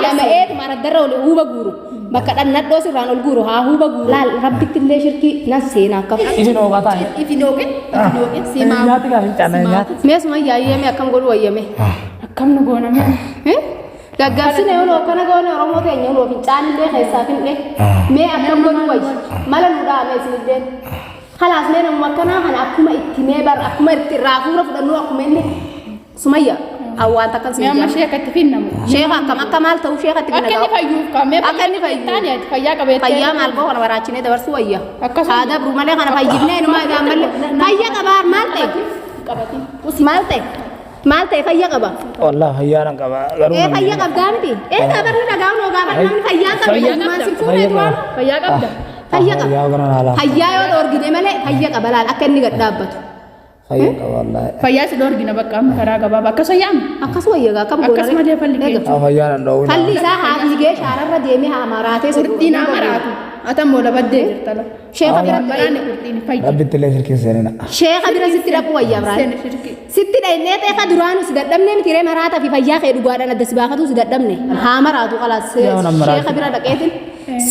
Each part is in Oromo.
dhama'eetuma araddarra ol huuba guuru. Bakka dhannadhoo sirraan ol guuru haa huuba guuru. Laal rabbitti illee shirkii nan seenaa akkam. Isin hoogaa taa'e. Ifin hooqin, ifin hooqin, simaa. Nyaati gaa fincaana nyaati. Mee sumayyaa ayyee akkam godhu wayyame. Akkam nu gooname. Gaggaabsine yoo akkana goone Oromoo teenya yoo fincaanillee keessaa finne mee akkam godhu wayya mala nu dhaame isinilleen. Kalaas mee namuma akkanaa kana akkuma itti mee bar akkuma itti irraa hafuura fudhannu akkuma inni sumayya awwaan takkan Mee amma sin sheeka itti finnamu. Sheeka akkam akka maal ta'u sheeka itti Akka inni fayyuuf qabee Akka inni fayyuuf. Taane ati fayyaa qabeettee. Fayyaa maal goo kana baraachinee dabarsuu wayya. Akkasuma. Haa dabru malee kana fayyifnee inumaa egaa malee fayya qabaa maal ta'e Qabatiin. maal ta'e maal ta'e fayya qaba. Wallah fayyaa nan qaba. Garuu Ee namni- fayya qabdaa miti. Ee gaafarri dhagaa noo gaafa namni fayyaa qaba. Fayya Ijjumaan si fuudhee Fayya duraan qaba. Fayyaa qabda. Fayya qaba. Fayyaa kana haala. Fayyaa yoo dhoorgine malee fayya qaba laal akka inni gad dhaabbatu. Fayyaa qaba wallahi. Fayyaa si dhoorgina bakka amma karaa gabaabaa. Akkasuma yaam. Akkas wayya gaa akkam goona. Akkas malee falli keenya. Ah, fayyaa nan dhoowwina. Falli isaa haa fiigee shaararra deemee haa maraatee si Qurxiin haa maraatu. Ati ammoo labaddee jirta la. Sheeka bira Maraanni qurxiin fayyi. Rabbitti illee shirkii seenina. Sheeka bira sitti dhaqu wayya biraan. Seena shirkii. Sitti dhaqnee ta'e duraanu si dadhabne miti ree maraataa fi fayyaa kee dhugaadhaan adda si baafatu si dadhabne. Haa maraatu kalaas Yaa nama maraatu. sheeka bira dhaqeetin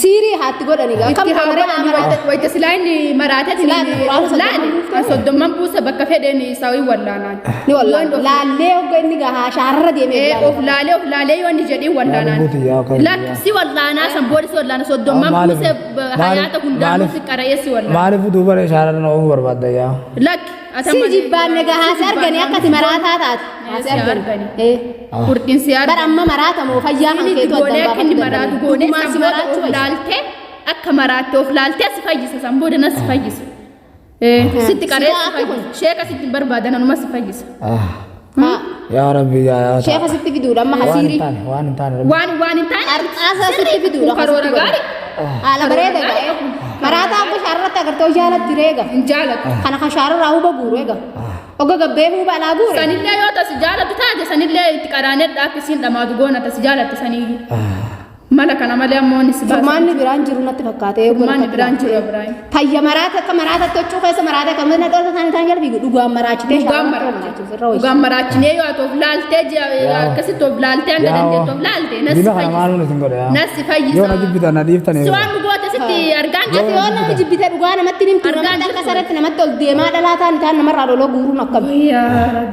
siirii haatti godhani gaa. Akkam Itti haa goona ree haa godhani maraatu. wayita silaa inni maraatee Silaa inni of laale soddomman buuse bakka fedheen isaa wallaanaan. Ni wallaan laallee hogga inni gaa haa shaararra deemee Ee, of laalee of laalee yoo inni jedhee wallaanaan. Buuti yaa kan. Lakki si wallaanaa san booda si wallaana soddomman Maaliif- buuse hayaata hundaan maaliif- si qara'ee si wallaana. Maaliif duuba ishaaraan oomuu barbaadda yaa? Lakki ati Si amma- jibbaanne gaa haa si argani akka ati maraataa taate. Haa si Si argani. argani. Ee. Qurxiin si Bara argani. amma maraatamoo fayyaa kan Inni keetu goonee addaan akka inni baafatu maraatu dadhabne. goonee Dhugumaan san si booda maraachuu of wayya. laaltee akka maraatte of laaltee si fayyisa san booda nas si fayyisa. Ee, sitti qaree si Sigaa akka fayyisa. Sheeka sitti hin barbaadan anuma si fayyisa. Ah, Haa. yaa Rabbi yaa yaa. Sheeka sitti fiduudha amma Waan hin hasiirii. taane waan hin taane Rabbi. Waan waan hin taane Qarxaasaa sitti fiduudha. karoora gaarii Haala bareeda ga'ee. Maraataa akka shaarratti agartee jaalatti reega. hin jaalatu. Kana kan shaararraa huba guuru eega. Ogga gabbee huba alaa guure. Sanillee yoo tasi jaalatu taate sanillee itti qaraanedha akka isiin dhamaatu goona tasi jaalatte saniyyuu. Mala kana malee ammoo inni si baasa. Furmaanni biraan jiru natti fakkaate. Furmaanni biraan jiru Ibrahim. Fayya maraata akka maraatatti huccuu keessa maraata akka mana dhoolta isaanii isaan jala fiigu dhugaan maraachitee Dhugaan shaarratti maraachi. maraachise irra wayya. Dhugaan maraachinee yoo ati of laaltee ji'a akkasitti of laaltee hanga Yaa dandeettu of laalte nas si Dila kana maalun fayyisa. isin godhe yaa? Nas si fayyisa. Yoo na jibbitan na dhiiftanii. Si waan nu goote sitti argaan Ati yoo namni jibbite dhugaa namatti nimtu Argaan namatti akka jirtu. sarratti namatti ol deemaa dhalaa ta'an ta'an namarraa loloo guuruun akkam.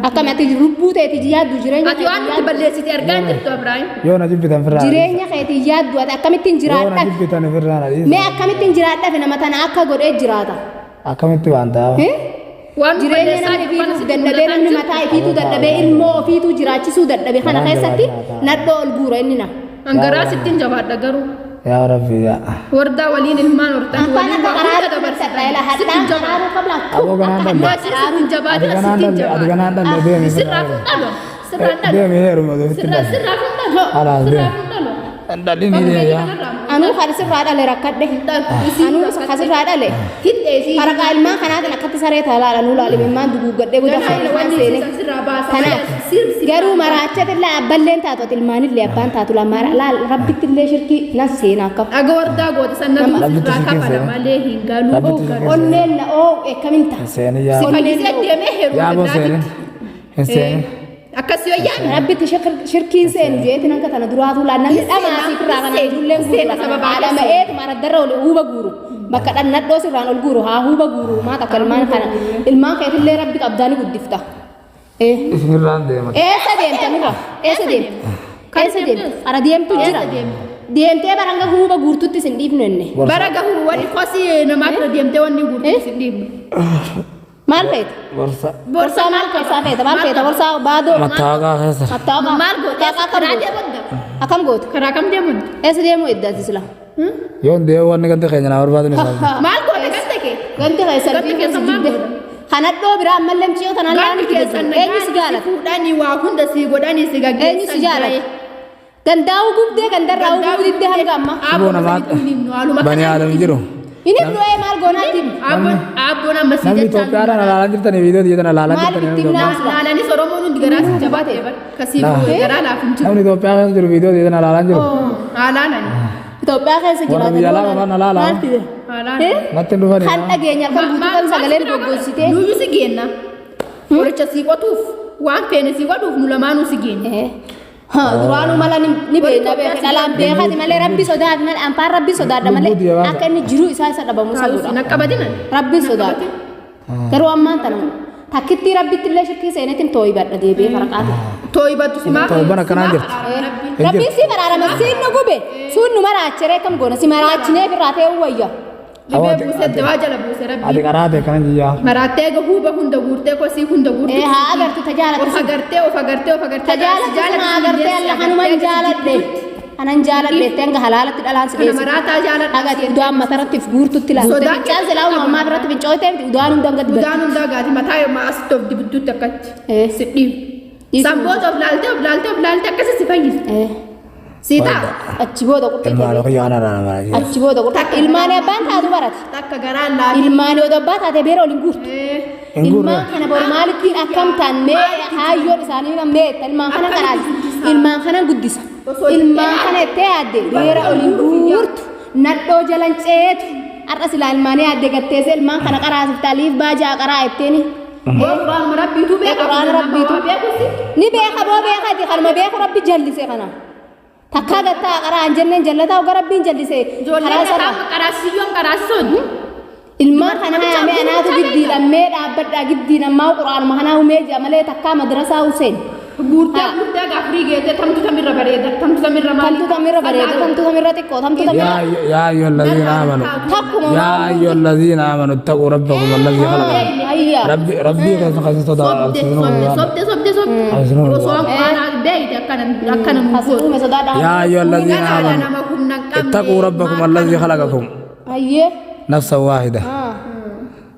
Akkam ati lubbuu teeti yaaddu jireenya Ati waan nutti balleessite argaan jirtu Ibrahim. Yoo na jibbitan firraa. Jireenya keetii yaaddu ati akkamittiin Yoo na jiraadha. jibbitan firraa na dhiisa. Mee akkamittiin jiraadhafe nama tana akka godhee jiraata. Akkamitti waan ta'a? Eh? Waan nu Jireenya balleessaa namni jiru kana ofiituu sitti dadhabee mul'ataa namni jiru. mataa ifiituu dadhabee ilmoo ofiituu jiraachisuu dadhabe kana Garaan keessatti jabaadhaa ta'a. nadhoo ol guura inni na. Hangaraa sittiin jabaadha garuu. Yaa Rabbi yaa. Wardaa waliin ilmaan hortan Afaan waliin akka waa hunda qaraaruu dabarsitan. dadhabela Sittiin hadhaan jabaadha. qaraaruu qabla. Aboo ganaan Akka dhalle. hadhaan Sittiin qaraaruu. Ati jabaadha ganaan sittiin dhalle ati jabaadha. ganaan dhalle deemi Sirraa firraa. fuudhalo. Sirraan dhalo. Deemi heeruma ofitti Sirraa dhalle. sirraa fuudhalo. Alaas Sirraa deemi. fuudhalo. Dhalli ni deemi yaa. Anuu kan sirraa dhale rakkadhe. Anuu kan sirraa dhale. Hidhee Faraqaa ilmaan kanaatiin akkatti saree taalaadha nuu laale ilmaan duguuggadhee goda Wanni seene. isiisan sirraa baasa. Kanaaf garuu maraachatillee abballeen taatu ati ilmaanillee abbaan taatu laal rabbittillee shirkii nan seena akkam. Dhaga wardaa goote san natu Rabbitti sirraa shirkii kafala seene. malee hin galu. Rabbitti shirkii seene. Onneen na oo ekkamin ta'a. Hin seenin yaa. Si fayyisee deemee Yaa heeruma boo seenin. Hin seenin. Akkas yoo yaadne. Rabbitti shirkiin seenu jeetiin hanga tana duraatu laal namni dhamaa sirraa kana ijoolleen guuru Sababa haadha ma'eetu maraddarra ol huuba guuru bakka dhannadhoo sirraan ol guuru haa huuba guuru maa takka ilmaan kana ilmaan keetillee rabbi qabdaa ni guddifta. Isinirraan deema. Eessa deemta nurra? Eessa deemta? Eessa deemta? Ara deemtu jira. Deemtee baranga huuba guurtutti isin dhiifnu inni. Bara gahuu wanni kosii namaa bira deemtee wanni guurtu si dhiibnu. Maal feeta? Gorsa. Borsaa maal keessaa feeta? Maal feeta? Borsaa baadoo. Mattaaqa keessa. Mattaaqa. Maal goote? Akkam Karaa goote? deemudha. Akkam goote? Karaa kam deemudha? Eessa deemuu eddaati sila? Yoon deemu wanni gandi keenya naa barbaadu ni saafna. Maal goote ganda kee? Ganti keessan Ganti keessan maal jibbe. godha? Kanadhoo biraa ammallee micciyoo tanaan Gandi laanu keessan eenyu si jaalata? fuudhanii waa hunda si godhanii si gaggeessan. Eenyu si jaalata? Gandaa'uu gubdee gandarraa gubuu diddee hanga ammaa. Siboo namaa bani aadam jiru. Inni du'ee maal goonaatti himi? Abboon amma si Namni jechaa Itoophiyaadhaan alaalaan jirtanii viidiyoo xiyyeetan alaalaan Maal jirtanii itti namni himnaa? Itoophiyaa. Laalanis Oromoon hundi garaa si jabaatee bar kasii garaa laaf hin jiru. Namni Itoophiyaa keessa jiru viidiyoo xiyyeetan alaalaan jiru. Haalaalani. Itoophiyaa keessa Warra biyya alaa qofaan alaalaa. Maal fide? Haalaalani. Natti hin dhufanii. Kan dhageenya kan guutuu kan sagaleen goggositee. Nuyyuu si geenna. Qoricha si qotuuf waan feene si godhuuf nu lamaanuu si geenna. Ha duraanuu mala ni beekna beeka dhalaan beekati malee rabbi sodaati malee anfaan rabbi sodaadha malee Lubbuu diyaa baasa. akka inni jiruu isaa isa dhabamu isa godha. Na qabatina. Rabbi sodaata. Garuu ammaan tana takkittii rabbitti illee shirkii seenetiin tooyibadha deebi'ee faraqaati. Tooyibatu simaa. Tooyibban akkanaa jirti. Hin Rabbiin jirtu. si baraarama siin nu gube suun nu maraachere kam goona si maraachinee firraa ta'e wayya. Dhibee buusee dawaa jala buuse Ati rabbi. qaraate akkana jiyyaa. Maraattee huuba hunda guurtee kosii hunda guurtee. Ee haa agartu tajaalatti Of sun. agartee of agartee of agartee. Tajaalatti sun haa agartee alla kanuman jaaladhe. Kanan jaaladhe itti hanga halaalatti dhalaan si Kana dheesse. maraataa jaaladha. Agati udaan matarratti if guurtutti laala. Sodaa Fincaan silaa uumamaa irratti fincooytee miti udaan hunda hanga dibatti. Udaan hundaa gaati mataa yooma asitti of dibidduutti akkatti. Eh. Si dhiibu. Dhiisu. Sanboota of laaltee of laaltee of laaltee akkasi si fayyisa. Eh, Si ta'a. Achi booda qurxii Ilmaan ta'e. kiyyaa kana nama. Achi booda qurxii. Ilmaan abbaan taatu barate. Takka garaan laaltee. Ilmaan yoo abbaa taate beera waliin guurtu. Hin guurre. Ilmaan kana boru maalittiin akkam ta'an mee haayyoon isaanii mee ilmaan kana kanaati. Ilmaan kana guddisa. Ilmaan kana ittee yaadde beera waliin guurtu. Nadhoo jalan ceetu. Har'a silaa ilmaanii yaadde gatteesse ilmaan kana qaraasifta liif baajaa qaraa itteeni. Quraan rabbiitu beeka. Quraan rabbiitu. Beekusi. Ni beeka boo beekati kanuma beeku rabbi jallise kana. Takkaa gattaa qaraa hin jenneen jallataa oga rabbiin jallise. Karaa Ijoolleen sarara. karaa qaraasiyyoon qaraasisoon. Ilmaan kana haamee anaatu giddiidhaan mee dhaabbadhaa giddiin ammaa quraanuma kanaa humee jira malee takkaa madrasaa Huseen. Guurtee guurtee gaafurii geessee tamtu tamirra bareeda tamtu tamirra maali. Tamtu tamirra bareeda tamtu tamirra xiqqoo tamtu tamirra يا يا أيها الذين آمنوا takkuma يا أيها الذين آمنوا اتقوا ربكم الذي خلقكم hayya. ربي ربي كيف خزنت Sobde sobde sobde sobde. Osoo quraanaa beeyte akkana akkana nu As uume sodaadhaa. يا أيها الذين آمنوا nama humna hin qabne. اتقوا ربكم الذي خلقكم Hayyee. نفسا واحدة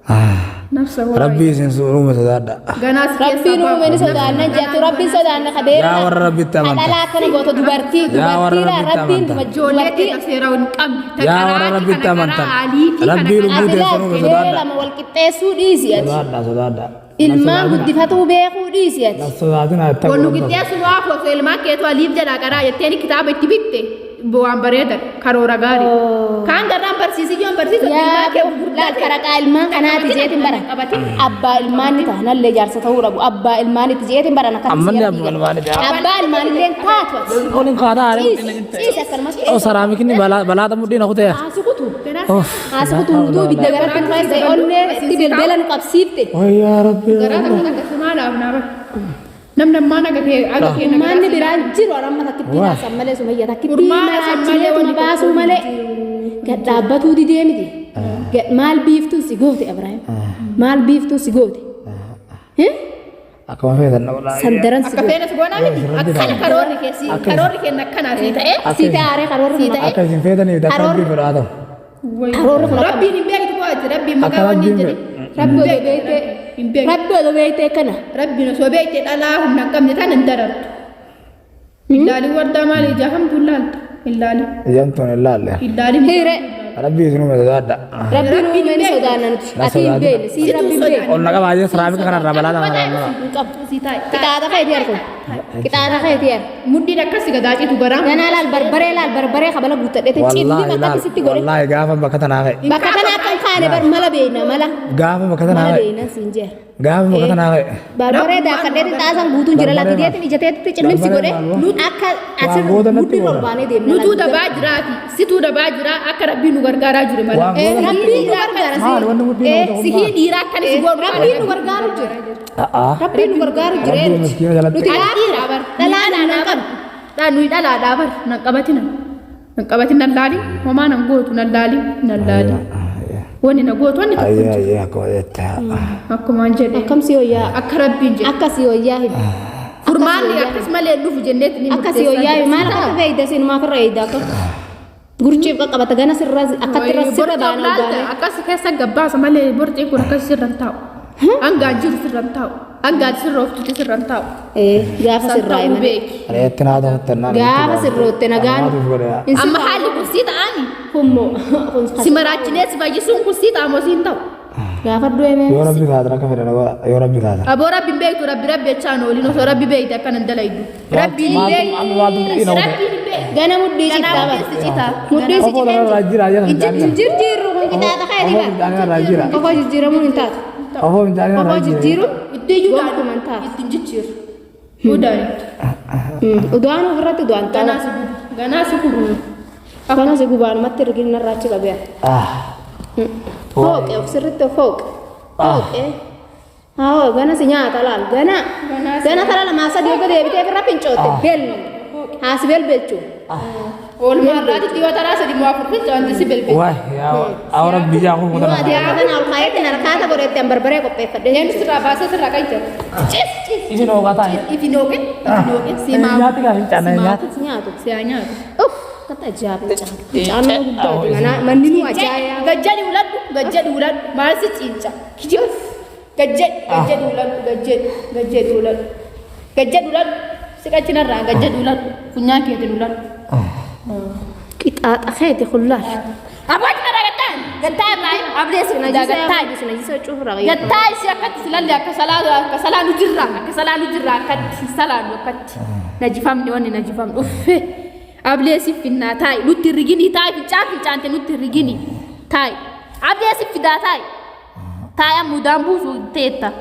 آه. Nafsa ربي سنسوه سدادا Ganaas Rabbiin uume ni sodaanna jettu rabbiin sodaanna kabeera. Yaa warra Rabbitti amantan. Dhalaa akkana goota dubartii Yaa warra dubartiidha Rabbitti rabbiin amantan. Ijoollee dubartii. keessa seera hin qabne. Yaa warra Rabbitti amantan. Rabbii lubbuu Ati teessan uume laal sodaadha. lama wal qixxeessuu dhiisi ati. sodaadha sodaadha Ilmaan guddifatuu beekuu dhiisi ati. sodaatina اتقوا Wannu ربكم qixxeessu waa osoo ilmaan keetu aliif jalaa qaraa jetteen kitaaba itti bitte waan bareedan karoora gaarii. Kaan garraan barsiisiyyoon barsiisu Yaa laal faraqaa ilmaan kanaati jeetin bara. Abbaa ilmaanni ta'a nallee jaarsa ta'uu dhabu abbaa ilmaanitti jeetin bara nakatti. Ammallee abbaa ilmaanitti. Abbaa ilmaanillee taatu ati. Olin qaadaa Ciisi ciisi akkanumas oo saraamikinni balaa mudhiin akutee Haasikutu. Of. Haasikutu hunduu ibidda garatti nu keessa onnee itti belbela nu qabsiifte. يا ربي Garaa takka takka simaa dhaabnaa bara. Namni ammaan aga kee aga kee na Manni biraan jiru amma takkittii taasan malee sumayya takkittii Furmaata san malee maraachineetuma wanni baasuu malee gad dhaabbatuu didee miti. Gad maal biiftuun si goote Ibraahim? Maal biiftuun si goote? Akkuma feetan na godhaa. Sandaran si Akka goote. feenas goonaa miti. Akkana karoorri keessi karoorri keenya akkanaa sii ta'e. Si ta'aaree karoorri kun Akka isin feetaniif akka rabbii fedhaa ta'u. karoorri kun akka Rabbiin hin beektu bo'aati. Rabbiin Akka maqaa wanni rabbiin jedhe. rabbi odoo beektee Hin beektu. rabbi odoo beektee kana. Rabbiin osoo beekte dhalaa humna hin qabne tana hin darartu. Ilaali wardaa maali ijaa hamtuu ilaalta. Ilaali. Ijamtuun hin laalle. Ilaali. Hiire Rabbii isin uume sodaadha. rabbiin uume ni sodaanna nuti. Ati hin beekne si rabbi hin beekne. Ol naqa baay'ee saraamika kanarraa balaa lama irraa. Hin qabdu. Sii taa'e. Qixaaxa keetii argu. Qixaaxa keetii argu. Mudhiin akkasi gadaacitu garaa. Ganaa laal barbaree laal barbaree kabala guuttadheete cilli Wallaahi bakka laal akkasitti godhe. wallaahi gaafa bakka tanaa ka'e. Bakka tana akka hin kaane bar mala beeyna mala. Gaafa bakka tanaa Mala ka'e. beeyna siin jeera. Gaafa bakka tanaa ka'e. Barbaree daakadheeti xaasaan guutuun jira Barbaree laati deetiin ijateetti cillimsi godhe Barbaree akka Waan asirra gootan natti mudhiin ol godha. baanee deemna. Nutuu dabaa jiraafi situu dabaa jiraa akka rabbiin nu gargaaraa jiru malee. Waan gootan Rabbiin nu gargaara Maal wanni mudhiin Eh, ol ta'u Sihii dhiiraa akkana si godhu. Rabbiin nu gargaaru jira. A'aa. Rabbiin nu gargaaru jira. Rabbiin miskiina jalatti. Nuti Dhiiraa bar. dhalaa nan qabnu. Dhaa nuyi dhalaadhaa bar. Nan qabatina. Nan qabatin nan laali. Homaa nan gootu nan laali. Nan laali. Wanni na gootu wanni tokko Ayyee ayyee akkuma jette. akkumaan jedhe. Akkam si wayyaa Akka rabbiin jedhe. akka si wayyaa himi. Furmaanni akkas malee dhufu jenneetti ni Akka si wayyaa himi maal akka feeyda sinumaa ofirra eeyda akka gurciif qaqqabata gana sirra akkatti irra sirra baana ogaane. Akkas keessa gabbaasa malee borciin kun akkas sirra hin taa'u. Hangaa jiru sirra hin taa'u. Hangaa sirra oftutti sirra hin taa'u. Eh, gaafa San sirraa ta'uu himanii. beeki. Reetti naa ta'u tannaan. Gaafa sirrootte nagaan. Maatuuf godhe. Amma haalli kun sii ta'ani. Hummoo. Kun Si maraachinee si fayyisuun kun sii ta'amoo sii hin ta'u. Gaafa du'e Yoo rabbi taatan akka fedhan godha. Yoo rabbi taatan. Aboo rabbi hin beektu rabbi rabbi jechaan ooliin osoo rabbi beekte akkana hin dalaydu. Rabbiin hin beektu. Amma maaltu mudhiin ol ta'e. Rabbiin hin beektu. Gana mudhii Ganaa cittaa mudhii si citaa. Mudhii si Obbo citaa. Dhala jira jedhan. Jijjiirru kun qixaaxa keetii Obbo bara. Fincaanii irraa jira. Qofaa jijjiiramuun hin taatu. Obbo Fincaanii Qofaa irraa jira. jijjiiruun Itti iyyuu gonkumaa hin taatu. Ittiin jijjiiru. Udaanitti. Udaan ofirratti udaan Ganaa ta'a. si gubu. Ganaa si gubu. Kana si gubaanumatti ergin narraa achi qabee. Fooqe of sirriitti fooqe. Fooqe. Haa gana si nyaata laal gana. Gana kara lamaa sadii yoo deebitee ofirra fincootte bel. Haasi belbelchu. Oolmaa irraatitti yoo taraa sadi moo afur finca wanti si belbel. Waay yaa rabbi ijaa kun Yoo ati haala kana ol kaayetti harkaata godhette an barbaree qopheeffadhe. Eenyu sirraa baasee sirraa qayyar. Cis cis. Isin hoogaa taa'e. Ifi nooqin. Ifi nooqin. Si maa. Nyaati gaa fincaana nyaati. Si nyaatu. Si haa nyaatu. Uff kata ajaa'iba fincaan. Fincaan nama guddaati. Manni nu ajaa'iba. Gajjadhi uladhu. Gajjadhi uladhu. Maal si ciinca? Kijib. Gajjadhi. Gajjadhi uladhu. Gajjadhi. Gajjadhi uladhu. Gajjadhi uladhu. Siqachinarraa gajjadhi uladhu. Funyaan keetiin uladhu. Qixaaxa keeti kullaal. Abootti narraa gattaan. Gattaa irraa abdee si fidaa gattaa. Najisa cuufra. Gattaa isii akkatti silalli akka salaanu akka salaanu jirra akka salaanu jirra akkatti salaanu akkatti najifamni wanni najifamni uffe ablee si finnaa taa'i nutti rigini taa'i fincaan fincaante nutti rigini taa'i ablee si fidaa taa'i taa'i ammoo daan buusu teetta.